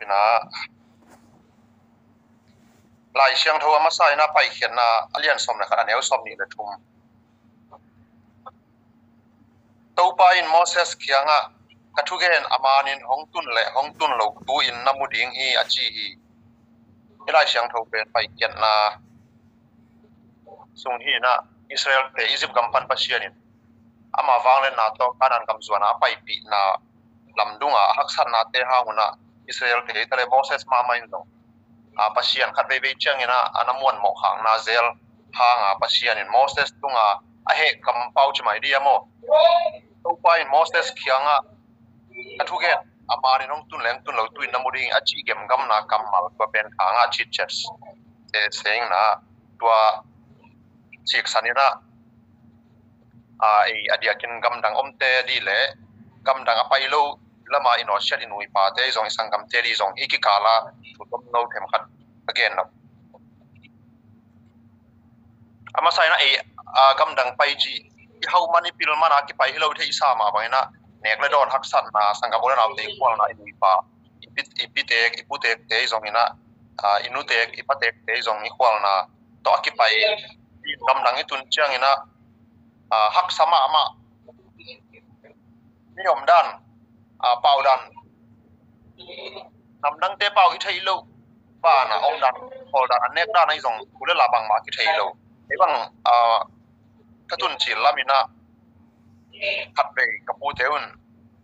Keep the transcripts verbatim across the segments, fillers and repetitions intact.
Ina, Lai Siangtho a masa ina Paikhiatna a lian sawm le khat, a neu sawm nih le thum. Topa in Moses kiangah, "Ka thugen a manin hong tun le hong tun lo tu-in na mu ding hi," a ci hi. I Lai Siangtho pen Paikhiatna sung hi ina, Israel te Egypt gam pan Pasian in ama vangliatna tawh Kanaan gam zuan a paipihna lamdunga a haksatnate hang una Israel te tale Moses mahmah in zong, a, Pasian khat veivei ciang ina a na muan mawh khakna zel hanga Pasian in Moses tunga a heh kampau ci mai dia maw? Topa in Moses kiangah, "Ka thugen a manin hong tun leng tun lo tu-in na mu ding hi," a cih gemgamna kammal tua pen khanga citciat se, se ina tua siksan ina, a, ei a diakin gamdang omte di le gamdang a pai lo lama i nawsiat i nu i pate zong i sanggamte di zong i kikala thu tomno themkhat a gen lo. A masa ina ei, a, gamdang pai ci i hauh man i pil man a kipai hi lo i theihsa mah bang ina nek le dawn haksatna, sanggam u le naute i khualna, i nu i pa, i pi, i pitek i putekte zong ina, a, i nutek i patekte zong i khualna tawh a kipai gamdang i tun ciang ina, a, haksa mahmah, mi omdan, a, paudan, namdangte pau i theih loh, bana omdan, khawldan, a nekdan ahi zong u le la bangmah kithei lo. Ei bang, a, ka tun cil lam ina khatvei ka pute un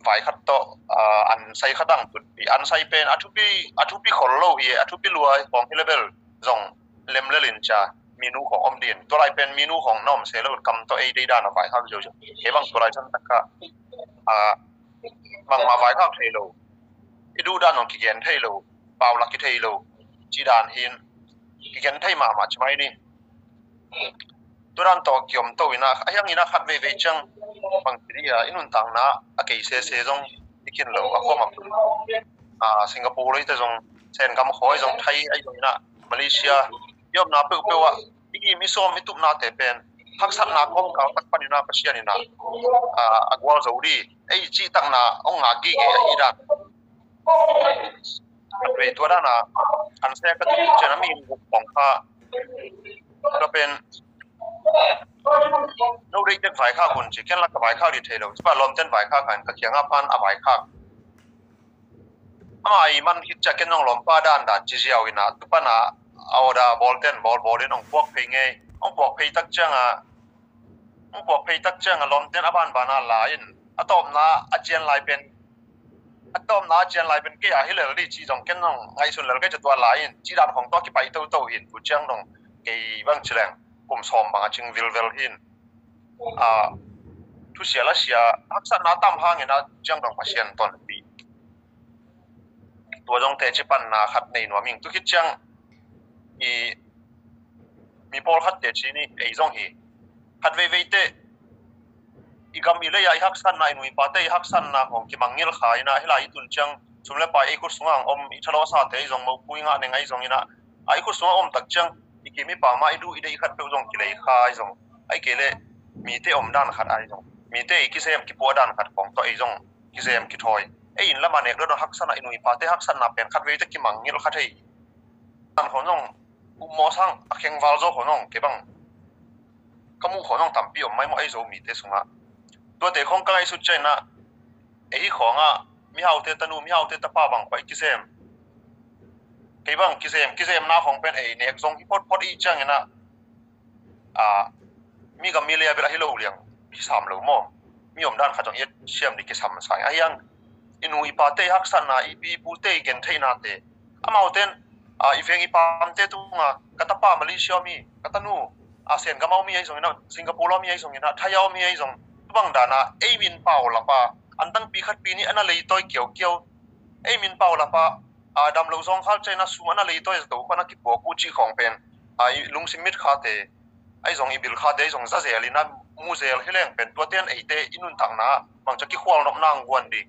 vai khat tawh, a, an sai khat ang tutpi, an sai pen a thupi, a thupi khol lo hi, a thupi lua khawng hi le bel zong lemlel in cia minu khawng om din. Tua lai pen minu khawng na om se lo, kam tawh ei deidan a vaikhak ziauziau. Ei bang tua lai san takah, a, bangmah vaikhak thei lo, i duhdan zong kigen thei lo, paulak kithei lo, cidan hin kigen thei mahmah ci mai ni. Tudan tawh kiom to ina, a hiang ina khat veivei ciang bang ci dia, i nuntakna a kei sese zong i kin lo, a khuam a pun, a, Singapore lo i te zong, Sen gam khawi zong, Thai ahi zong ina, Malaysia, i omna peuhpeuh ah i gim i sawm i tupnate pen haksatna kawmkal tak pan ina Pasian ina, a, a gual zo di, ei cihtakna hong ngak gige ahi dan. Khatvei tua dana an se ka tun cian a mi in guk pawng kha ka pen no dei tek vaikhak hun ci, ken lak ka vaikhak di thei lo. Ci pa lawmten vaikhak han ka kianga pan a vaikhak. Ama i man khit cia ken nong lawmpa dandan ci ziau ina tu pana a order bawlten bawlbawl in hong puak phei ngei. Hong puak phei tak cianga, hong puak phei tak cianga lawmten a banbana la in a tawpna a cian lai pen, a tawpna a cian lai pen kei a hi lel di ci zong ken nong ngaihsun lel kei cia tua la in ci dan khawng tawh kipai toto hin tu ciang dong kei bang ci leng kum sawm bang a cing vilvel hin, a, thusia lasia haksatna tam hangin a ciang dong Pasian tonpi. Tua zong teci panna khat nei nuam ing. Tu khit ciang i mi pawlkhat teci ni ei zong hi. Khat veivei te i gam i lei a i haksatna, i nu i pate i haksatna hong kimangngilh kha ina hi lai i tun ciang sum le pai ei khut sungah ang om i thalawhsate ahi zong, mopui ngah neng ahi zong ina a i khut sungah om tak ciang i kim i pam a i duh i deih khat peuh zong kilei kha ahi zong, ahi kei le mite omdan khat ahi zong, mite i kisem kipuah dan khat khawng tawh ei zong kisem kithawi. Ei in lama nek lo dong haksatna, i nu i pate haksatna pen khat veite kimangngilh kha thei. Tan khawng zong upmawh sang a khengval zaw khawng zong kei bang ka muh khawng zong tampi om mai maw ei Zomite sungah. Tuate khawng ka ngaihsut ciang ina ei hi khawngah mihaute tanu, mihaute tapa bang khawng i kisem, kei bang kisem, kisemna khawng pen ei nek zong hi photphot i ciang ina, a, mi gam mi lei a bel ahi lo liang hi sam lo maw? Mi omdan khat zong i et siam dih kisam sa ing. A hiang i nu i pate i haksatna, i pi i pute i gentheihnate, amauten, a, i veng i pamte tunga ka tapa Malaysia om hi, ka tanu, a, Sen gam a om hi ahi zong ina, Singapore a om hi ahi zong ina, Thai a om hi ahi zong, tu bang dana ei min pau lapa an tangpi khatpi ni a na leitawi kiaukiau, ei min pau lapa, a, damlo zawngkhal ciang ina sum a na leitawi zato khuan a kipuak uh cih khawng pen, a, i lungsim mit khate ahi zong, i bil khate ahi zong za zel ina mu zel hi leng pen tuate in eite i nuntakna bangcia kikhualnopna ang guan dih.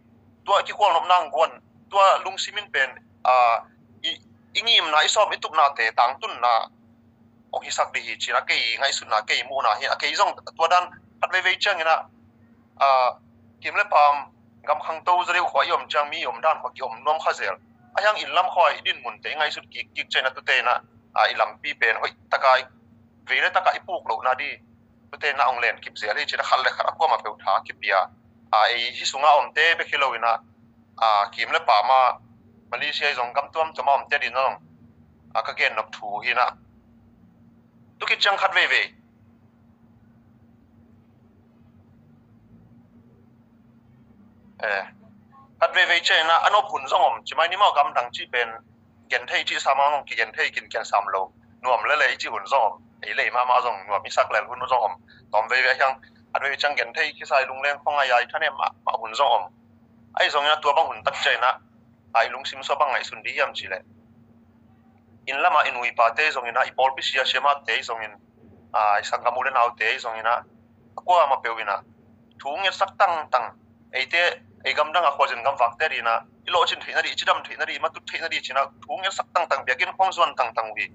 Tua kikhualnopna ang guan, tua lungsim in pen, a, i, i ngimna, i sawm i tupnate tangtunna hong hisak dih hi cina kei ngaihsutna, kei muhna hi. A kei zong tua dan khat veivei ciang ina, a, kim le pam, gam khangto za deuh khua i om ciang mi i omdan khua kiom nuam kha zel. A hiang inn lam khua i dinmun te i ngaihsut kik kik ciangin ah tute in ah, a, i lampi pen hoih taka i, vei le taka i puk lohna di, tute in ah hong len kip zel hi ci-in ah khat le khat a kuamah peuh tha kipia. A, ei hih sungah omte bek hi lo in ah, a, kim le pam ah Malaysia i zong gam tuamtuam ah omte adingin zong, a, ka gen nop thu hi in ah. Tu khit ciang khat veivei, eh, khat veivei ciangin ah a nop hun zong om, ci mai ni maw, gamdang cih pen genthei cih sam ah zong kigenthei kinken sam lo, nuam lel e i cih hun zong om, ei lei mahmah zong nuam i sak lel hun zong om. Tawm veivei a hiang khat veivei ciang genthei kisa i lungleng khong a, i thanem mahmah hun zong om. Ahi zongin ah tua bang hun tak ciangin ah, a, i lungsim sung bang ngaihsun ding hiam cih leh, inn lamah i nu i pate zongin ah, i pawlpi sia siamahte zongin, a, i sanggam u le naute zongin ah, a kuamah peuh in ah thu ngetsak tangtang, eite, ei gamdang a khualzin gamvakte adingin ah i lawhcin theihna ding, i cidam theihna ding, i matut theihna ding ci-in ah thu ngetsak tangtang, biakinn khong zuan tangtang uh hi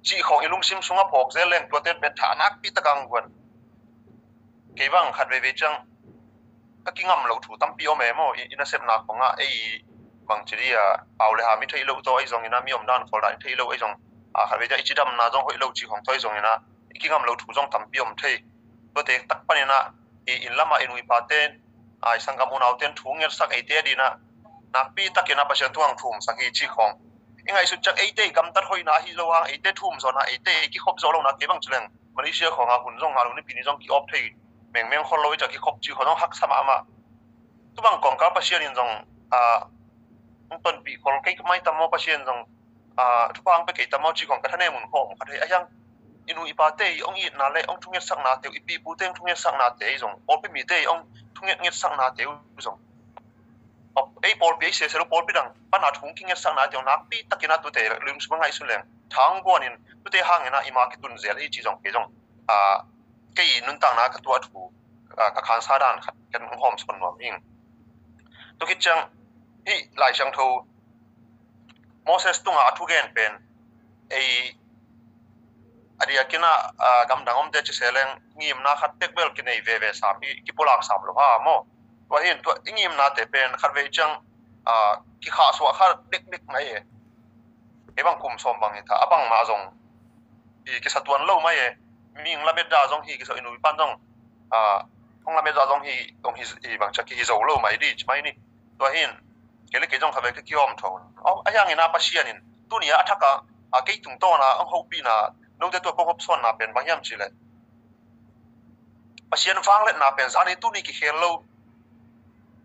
cih khong i lungsim sungah phawk zel leng tuate pen tha nakpi takin hong guan. Kei bang khat veivei ciang ka kingam loh thu tampi om e maw, i, i nasepna khong ah, ei bangci ding a, pau le ham i theih loh tawh ahi zongin ah, mi omdan khawldan i theih loh ahi zong, a, khat veivei ciang i cidamna zong hoih lo cih khong tawh ahi zongin ah, i kingam loh thu zong tampi om thei. Tuate tak panin ah, i inn lamah i nu i pate, a, i sanggam unaute in thu ngetsak eite adingin ah nakpi takin ah Pasian thu-in hong thumsak hi cih khong i ngaihsut ciang, eite i gamtat hoihna ahi lo hang, eite thum zawhna, eite i kikhop zawh lohna, kei bang ci leng Malaysia khong ah hun zong ngah lo, Nipi ni zong ki-off thei mengmeng khol lo, i ciang kikhop cih khong zong haksa mahmah. Tu bang kawmkal Pasian in zong, a, hong tonpih khol kei mai tam maw, Pasian zong, a, thupha hong pia kei tam maw cih khong ka thanem hun khong om kha thei. A hiang i nu i pate i hong itna le hong thungetsaknate uh, i pi i pute hong thungetsaknate uh zong, pawlpi mite i hong thunget ngetsaknate uh zong, ei pawlpi, ei sese lo pawlpi dang pan a thu hong kingetsaknate uh nakpi takin ah tute lungsim ah ngaihsun leng tha hong guan in, tute hangin ah i ma kitun zel hi cih zong kei zong, a, kei nuntakna ka tuah thu, a, ka khansa dan khat ken hong hawmsawn nuam ing. Tu khit ciang hih Lai Siangtho Moses tungah a thugen pen, ei, a diakin ah, a, gamdang omte ci se leng ngimna khat tek bel kinei veve sam hi, kipulak sam lo ha maw. Tua hi in tua i ngimnate pen khat vei ciang, a, kikhahsuah kha dekdek mai e. Kei bang kum sawm bang hi ta, a bangmah zong hi kisa tuan lo mai e. Mi hong lamet zah zong hi kisa, i nu i pan zong, a, hong lamet zah zong hi, hong hi, hi bang ciang kihi zo lo mai ding ci mai ni. Tua hi in kei le kei zong khat vei ka kihawm tho. A, a hiangin ah Pasian in tuni a thak a, a, kei tungtawn a hong hopihna, note tua kong hopsawnna pen bang hiam cih leh, Pasian vangliatna pen zani tuni kikhel lo.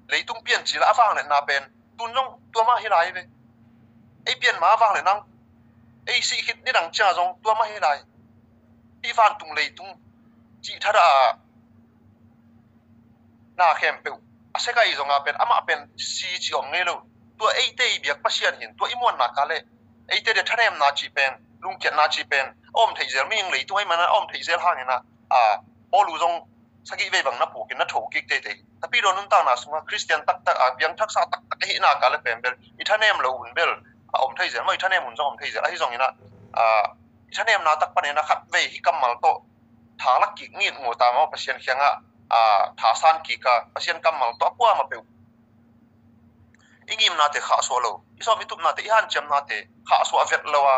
Leitung piancil a vangliatna pen tun zong tua mah hi lai ve. Ei pian ma vangliatna, ei sih khit nidang ciang zong tua mah hi lai. Hih vantung leitung cih thadah a na khempeuh a sia kei zongin pen amah pen si cih om ngei lo. Tua eite i biak Pasian hi in, tua i muanna kah leh eite dia thanemna cih pen, lungkiatna cih pen a om thei zel, mihing leitung ahih manin a om thei zel hangin ah, a, Paul uh zong sagih vei bang na puk in na tho kik teitei. Tapi dawn nuntakna sungah Khristian taktak a, piangthaksa taktak ahihna kah leh pen bel i thanem loh hun bel a om thei zel maw, i thanem hun zong om thei zel. Ahi zongin ah, a, i thanemna tak panin ah khat vei hih kammal tawh tha lak kik ngitnget ta maw, Pasian kiangah, a, tha san kik a, Pasian kammal tawh a kuamah peuh i ngimnate khahsuah lo, i sawm i tupnate, i hanciamnate khahsuah vet lo a,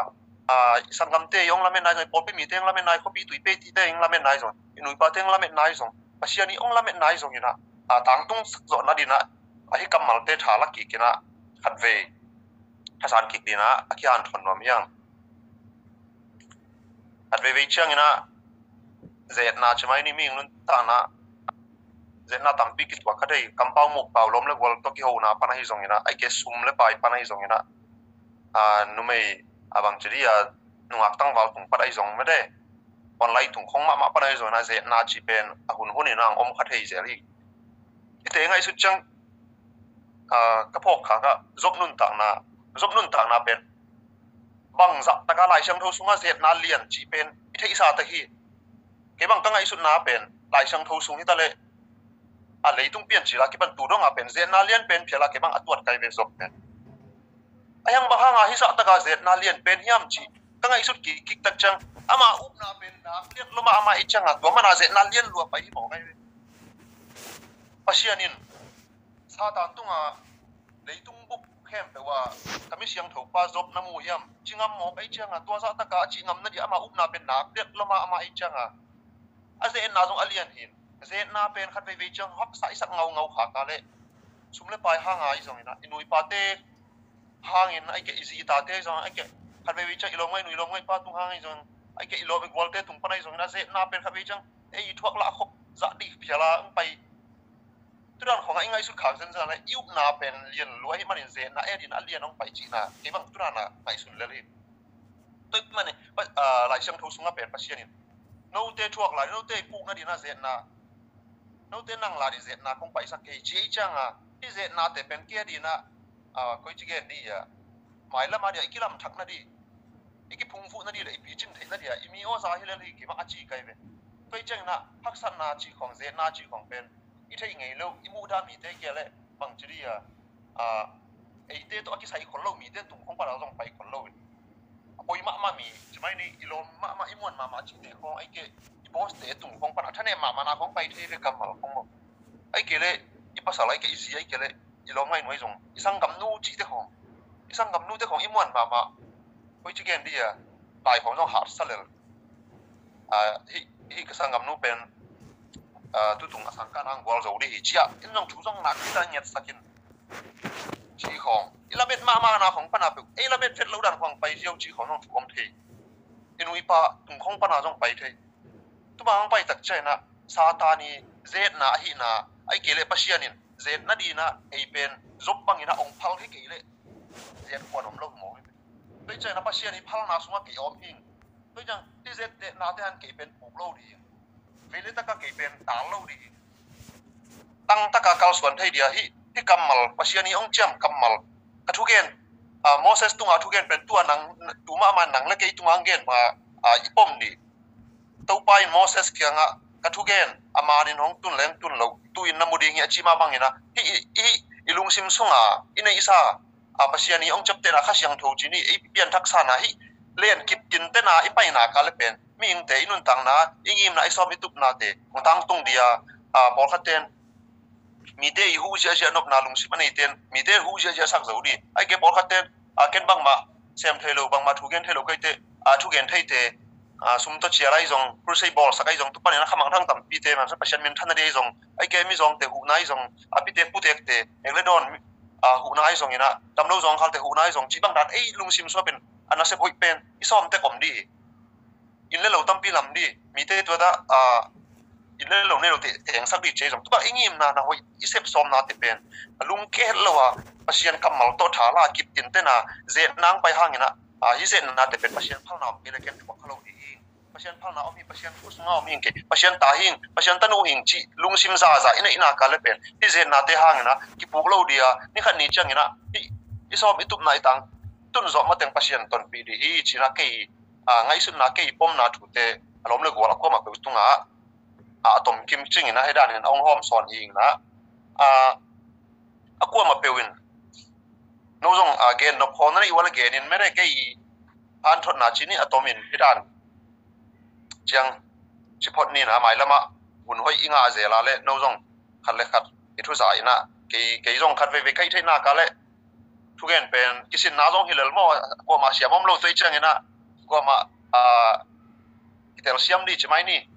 a, i sanggamte i hong lametna ahi zong, i pawlpi mite i hong lametna ahi, khuapi tuipeitite i hong lametna ahi zong, i nu i pate i hong lametna ahi zong, Pasian i hong lametna ahi zongin ah, a, tangtung sak zawh nadingin ah, a, hih kammalte tha lak kik in ah khat vei thasan kik dingin ah a kihanthawn nuam hi hang. Khat veivei ciangin ah zetna ci mai ni, mihing nuntakna zetna tampi kituak kha thei, kampau mukpau, lawm le gual tawh kihona pan ahi zongin ah, ahih kei leh sum le pai pan ahi zongin ah, a, numei, a, bangci ding a, nungak tangval tung pan ahi zong mete, online tung khong mahmah pan ahi zongin ah zetna cih pen a hun hun in ah hong om kha thei zel hi. Hihte ngaihsut ciang, a, ka phawk khak ah Job nuntakna, Job nuntakna pen bangzah takin Lai Siangtho sungah zetna lian cih pen i theihsa ta hi. Kei bang ka ngaihsutna pen Lai Siangtho sung hi ta leh, a, leitung piancil a kipan tu dong a pen zetna lian pen phial a, kei bang a tuat kai ve Job pen. A hiang bang hanga hih zah takin zetna lian pen hiam cih ka ngaihsut kik kik tak ciang, ama upna pen dak liat lo mah, ama i ciangin tua mana zetna lian lua pai hi mawk ahi ve. Pasian in Satan tungah leitung bup khempeuh ah ka mi siangtho pa Job na mu hiam? Ci ngam mawk ei cianga, tua zah taka a cih ngam na dia ama upna pen nak delh lua mah ama ei cianga, a zetna zong a lian hin. Zetna pen khat veivei ciang haksa i sak ngaungau kha ka leh, sum le pai hanga i zongin ah, i nuipate hangin, ai keh i zi i tate zong, ai keh khat veivei ciang i lawmngai nu i lawmngai pa tung hang i zong, ai keh i lawm i gualte tung pana i zongin ah, zetna pen khat vei ciang ei i thuak lah khop zah dih phiala ang pai. Tudan khawngah i ngaihsut khak zenzen le i upna pen lian lua hi manin zetna edin a lian hong pai cihna kei bang tudan a ngaihsun lel hi. Tua mani, Lai Siangtho sungah pen Pasian in note thuak lai, note i pukna dinah zetna, note nang lai zetna kong paisak kei ci ei cianga, i zetnate pen kei a dinah, koi ci gen di a, mailam a dia i kilamthakna di, i kiphungvuhna di le i picin theihna dia i mi awza hi lel hi kimah a ci kai ve. Koi cianginah haksatna cih khawng, zetna cih khawng pen i theih ngei lo, i muhdah mite kia le bang ci di a, eite tawh a kisai khol lo mite tung khong pana zong pai khol lo in, a poi mahmah mi, cimai ni i lawm mahmah, i muan mahmah cihte khong, ai keh i boss te tung khong pana thanem mahmahna khong pai thei ve kammal khong maw. Ai keh le i pasal, ai keh i zi, ai keh le i lawmngai nuai zong, i sanggamnu cihte khong, i sanggamnute khong i muan mahmah. Koi ci gen di a, lai khong zong harsa lel. Hih ka sanggamnu pen tutung a sangkah nang gual zo di hi cia in zong thu zong nak kita ngiatsakin ci khawng, i lamet mahmahna khawng pana peuh ei lamet vet lo dan khawng pai ziau ci khawng zong thu om thei. I nuipa tung khawng pana zong pai thei. Tuma hong pai tak cianah Satan i zetna ahihna, ai kei leh Pasian in zetna dinah ei pen Job banginah ong phal hi kei leh zet khuan om lo maw hi. Tua i cianah Pasian i phalna sungah kei om hing. Tua i ciang i zet zetnate han kei pen puk lo ding, vei le taka kei pen tal lo ding, tang taka kalsuan thei dia hi. Hi kammal Pasian i ong ciam kammal ka thugen, Moses tunga thugen pen tua nang, tu mahmah nang le kei tunga ang gen ma i pom di. Topa in Moses kiangah ka thugen a manin hong tun leng tun lo, tu-in na mu ding hi a ci mah banginah hi i lungsim sunga i neihsa a Pasian i ong ciaptehna Kha Siangtho cini ei pianthak sana hi len kiptintena i paina ka le pen mihingte i nuntakna, i ngimna, i sawm i tupnate hong tangtung dia, pawlkhatten mite i huh ziahziah nopna lungsim a neiten mite huh ziahziah sak zo di. Ai kei pawlkhatten ken bangmah sem thei lo, bangmah thugen thei lo, keite thugen theite sum tawh cial ai zong, crusade bawlsak ai zong, tupanin a khamang thang tampite mansa Pasian min than a di ai zong, ai kei mizawngte huhna ai zong, a pite putekte nek le dawn huhna ai zonginah, tamlo zawngkhalte huhna ai zong cih bang dan ei lungsim suapin a nasep hoih pen i sawmtek om di hi. Inn le lo tampi lam di, mite tuatah inn le lo nei lote tengsak di ci ai zong, tupa i ngimna na hoih i sep sawmnate pen a lungke het lo a Pasian kammal tawh thala kiptintena zetna ang pai hanginah, hi zetnate pen Pasian phalna om kei le ken thuak kha lo di hi. Pasian phalna om hi, Pasian khusunga om hing kei, Pasian ta hing, Pasian tanu hing cih lungsim zaza i neihna ka le pen hi zetnate hanginah kipuk lo dia, ni khat ni cianginah hi i sawm i tupna i tang tun zawh mateng Pasian tonpih di hi cinah kei ngaihsutna, kei pomna thute a lawm le gual a kuamah peuh tungah a tomkim cinginah hi danin a ong hawm sawn hi inginah, a kuamah peuh in no zong gen nop khawng na neih ua le genin mene kei hanthotna cini a tomin hi dan ciang ciphot nina mailamah hun hoih i ngah zela le no zong khat le khat i thuza inah kei, kei zong khat veivei kaih theihna ka le thugen pen kisinna zong hi lel maw, kuamah siam om lo tuai cianginah kuamah kitel siam di ci mai ni.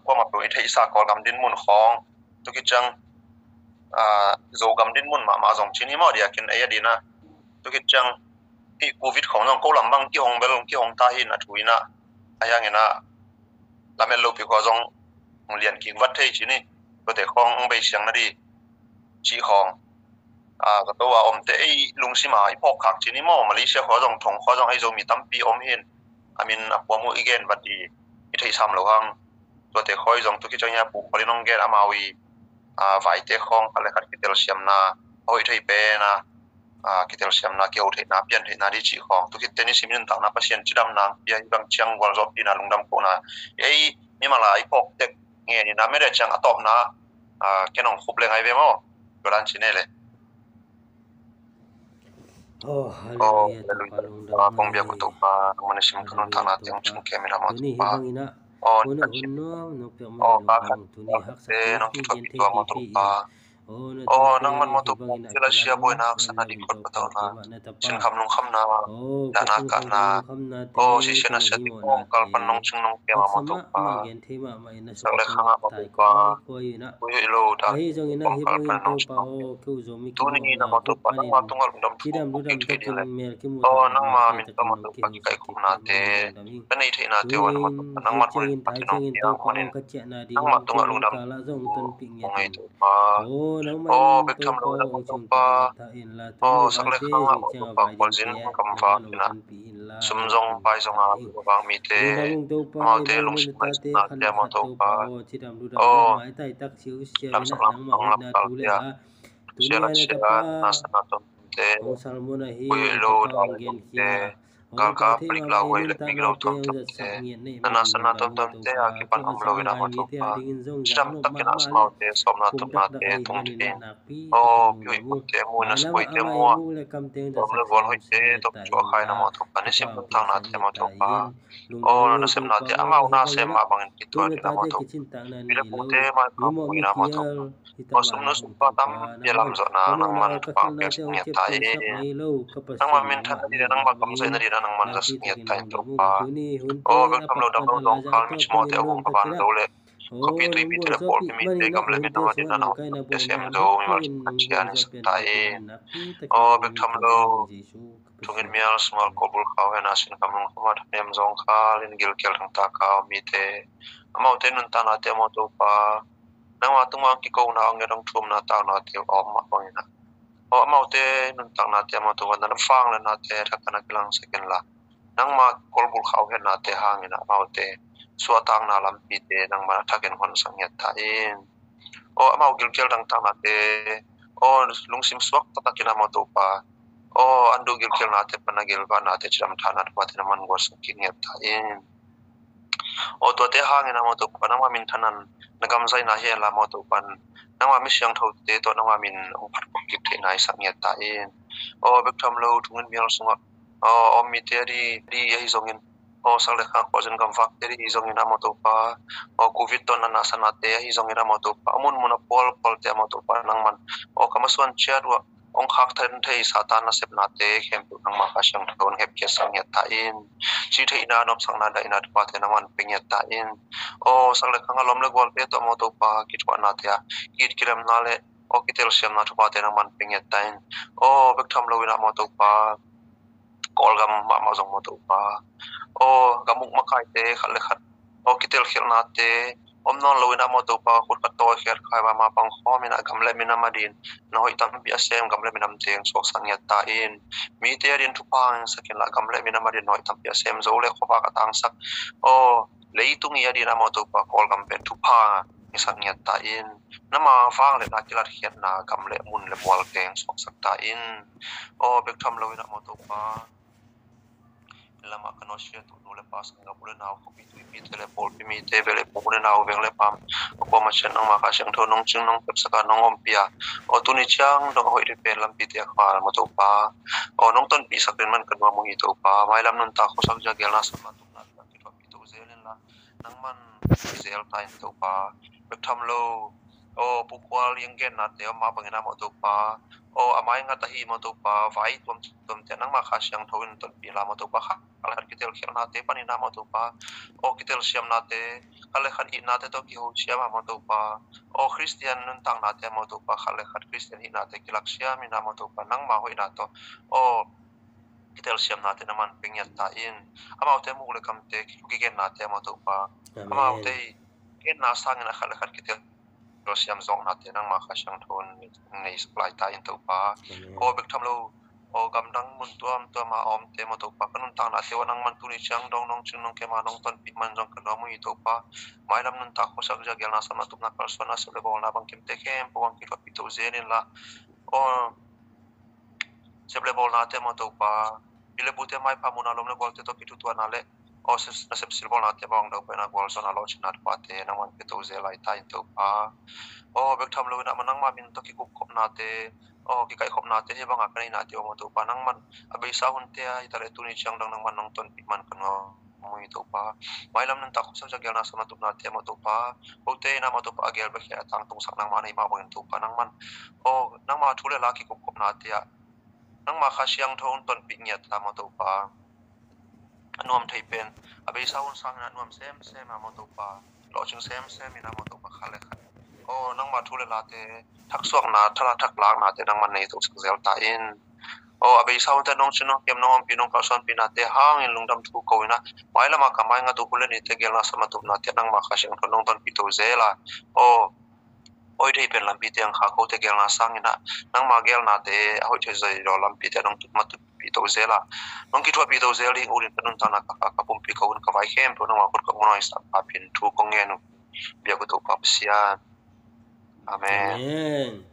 Kuamah peuh i theihsa Kawlgam dinmun khawng, tukiciang Zogam dinmun mahmah zong cini maw diakin ei a dina. Tukiciang hih covid khawng zong ko lam bang kihong bel kihong ta hi na thu inah, a hianginah lamet lopi khua zong hong lian kik vat thei cini. Tuate khawng hong bei siang na di cih khawng, ka to a omte ei lungsima i phawk khak cini maw, Malaysia khua zong, thong khua zong ei Zomi tampi om hin, a min a puam uh i gen vat i, i theihsam lo hang. Tuate khua i zong tukiciang hia pu kholin hong gen amau i vaite khawng khat le khat kitelsiamna a hoih thei pena, kitelsiamna, kiho theihna, pian theihna di cih khawng, tukhitte ni simin nuntakna Pasian cidamna pia hi bang ciang gualzawhpihna, lungdam kohna ei mimal a i phawk tek ngenin a mede ciang a tawpna ken hong khup le ngai ve maw? Tua dan ci ne le. Oh, hallelujah. Kong biak uh Topa, nangmah na sim ka nuntakna teng chung kem in a maw Topa. Oh, ni khat cin. Oh, ka khat. Tuni haksa tuni nong kituak pi tua maw Topa. Aw nangman maw Topa, Kalasia buaina haksatna, ding khut patauhna, sinkham lungkhamna, dahna kahna, aw sisia nasia te, aw kal pan nong cing nong kem a maw Topa, sak le khang ah maw Topa, koi hoih lo dan, aw kal pan nong cing nong kem. Tuni in ah maw Topa, nangma tungah lungdam thu kong kik thei ding leh, aw nangma min tawh maw Topa, kikaihkhopnate, ka neih theihnate uh ah maw Topa, nangman hoih in phat in hong pia, aw nangma tungah lungdam thu kong ngei Topa. Aw bek tham lo in ah maw Topa, aw sak le khang ah maw Topa, khualzin gamvak in ah, sum zong pai zong a vak mite, amaute lungsim ngaihsutnate ah maw Topa, aw lamsak lamkal te ah, sia le sia, nasepna tomte, koi hoih lo dan tomte, galkap, palik lauhuai leh migilo tuamtuamte, na nasepna tuamtuamte a kipan om lo in ah maw Topa, cidam takin ah amaute sawpna tupnate tungte, aw pih hoih pumte mu in ah, suaite mu ah, lawm le gual hoihte tawh kituak kha in ah maw Topa, nisim nuntaknate ah maw Topa, aw nasepnate, amau nasem mah bangin kituak in ah maw Topa, pi le pute maipha mu in ah maw Topa, aw sum nu sum pa tampi a lamzawhna nangman thupha hong pia sak ngiat ta in. Nangma minthan nading leh nangma gam zaih nading ah nangman za sak ngiat ta in Topa. Aw bek tham lo, dam lo zawngkhal, micimawhte a hum a ban zo leh, khuapi tuipi te leh pawlpi mite, gam leh minam ading ah nang hong pia sem zo mimal khat ciat hi sak ta in. Aw bek tham lo, thungen mial sungah kawlbul khauhna, sinkham lungkham ah thanem zawngkhal in gilkial thangtak a om mite, amaute nuntaknate ah maw Topa, nangma tungah kikona, hong nget, hong thumna, taknate a om mah bangin ah, aw amaute nuntaknate ah maw Topa, na vangletnate a thak in ah kilangsak inla, nangma kawlbul khauhna te hangin ah amaute suahtakna lampite nangman a thakin honsak ngiat ta in. Aw amau gilkial dangtaknate, aw lungsim suak taktakin ah maw Topa, aw an duh gilkialnate pan a gilvahnate, cidam thana tuate nangman gualsak kik ngiat ta in. Aw tuate hangin ah maw Topa, nangma minthan in na gam zaihna hi hen la maw Topa, nangma mi siangthote tawh nangma min hong phat kik theihna hi sak ngiat ta in. Aw bek tham lo, thungen mial sungah, aw a om mite a di, di ahi zongin, aw sak le khang, khualzin gamvakte a di hi zongin ah maw Topa, aw Covid tawh na nasepnate ahi zongin ah maw Topa, a munmun a pualpualte ah maw Topa, nangman aw ka masuan ciat uh ah hong khak thei Satan nasepnate khempeuh nangma Kha Siangtho in hepkhiat sak ngiat ta in. Cih theihna, nopsakna, daihna, thuphate nangman pia ngiat ta in. Aw sak le khang ah lawm le gualte tawh maw Topa, kithuahnate ah ki-it kidemna leh aw kitelsiamna thuphate nangman pia ngiat ta in. Aw bek tham lo in ah maw Topa, Kawlgam mahmah zong maw Topa, aw gam uk makaite khat le khat, aw kitelkhialhnate om nawn lo in ah maw Topa, khut khat tawh khiat khai, mah pang khawm in ah gam leh minam ading na hoih tampi a sem gam leh minam teng suaksak ngiat ta in. Mite ading thupha hong sak inla, gam leh minam ading na hoih tampi a sem, zo leh khuavak a tangsak, aw leitung i ading ah maw Topa, Kawlgam pen thupha hong sak ngiat ta in. Nangma vangliatna kilatkhiatna gam leh mun leh mual teng suaksak ta in. Aw bek tham lo in ah maw Topa, lamah ka nusia tu nu le pa, sanggam u le nau, khuapi tuipi te leh pawlpi mite, bia leh pu, u le nau, veng le pam, a kuamah ciat nangma Kha Siangtho nong cing, nong kepsak a, nong ompih a, aw tuni ciang dong a hoih ding pen lampite a kha maw Topa, aw nong tonpihsak ding man ka nuam uh hi Topa. Mailam nuntak khuasak zia, gelna, sawlna, tupna, kithuahpih to zel inla, nangman pi zel ta in Topa. Bek tham lo, aw Pu Khual Lian gennate om mah bangin ah maw Topa, aw a mai ngat ahi maw Topa, vai tuamtuamte nangma Kha Siangtho in tonpih inla maw Topa, khat le khat kitelkhialhnate panin ah maw Topa, aw kitelsiamnate, khat le khat itnate tawh kihosiam a maw Topa, aw Khristian nuntaknate ah maw Topa, khat le khat Khristian itnate kilaksiam in ah maw Topa, nangma hoihna tawh aw kitelsiamnate nangman pia ngiat ta in. Amaute muk le kamte, kigennate ah maw Topa, amaute genna sangin a khat le khat kitelsiam zawknate nangma Kha Siangtho in nei sak lai ta in Topa. Aw bek tham lo, aw gamdang mun tuamtuam a omte maw Topa, ka nuntaknate uh ah nangman tuni ciang dong nong cing nong kem a, nong tonpih man zong ka nuam uh hi Topa. Mailam nuntak khuasak zia, gelna, sawlna, tupna, kalsuanna, sep le bawlna, bangkimte khempeuh hong kithuahpih to zel inla, aw sep le bawlnate maw Topa, pi le pute maipha muhna, lawm le gualte tawh kithutuahna leh aw nasep silbawlnate bang dau pen a gualzawhna, lawhcinna thuphate nangman pia to zel lai ta in Topa. Aw bek tham lo in ah maw nangma min tawh kikupkhopnate, aw kikaihkhopnate, hih bangah ka neihnate uh ah maw Topa, nangman a beisa hunte ah hi ta leh tuni ciang dong nangman nong tonpih man ka nuam mui Topa. Mailam nuntak khawmsel ciang gelna sawm a tupnate ah maw Topa, kote in ah maw Topa a gel bek hi a tangtungsak nangmah na hi mah bangin Topa nangman, aw, nangma thu le la kikupkopnate ah nangma Kha Siangtho hong tonpih ngiat ta maw Topa. A nuam thei pen a beisa hun sangin a nuam semsem a maw Topa, lawhcing semsem in a maw Topa khat le khat, aw, nangma thu le late thaksuakna, thala thaklaknate nangman nei tosak zel ta in. Aw, a beisa hunte nong cin nong kem nong ompih nong kalsuanpihnate hangin lungdam thu ko in ah, mailamah ka maingat uh hun le nite gelna sawm a tupnate ah nangma Kha Siangtho nong tonpih to zel a, aw, hoih thei pen lampite ang kha kote gelna sangin ah nangma gelnate a hoih thei zoi lo lampite ah nong tutmat tutpih to zel a, nong kithuahpih to zel ding ulin ka nuntakna ka kha ka pumpi ka hun ka vai khempeuh nangma khut ka ngun a hoih sa ka phin thu kong ngen uh. Biak uh Topa Pasian. Amen. Amen.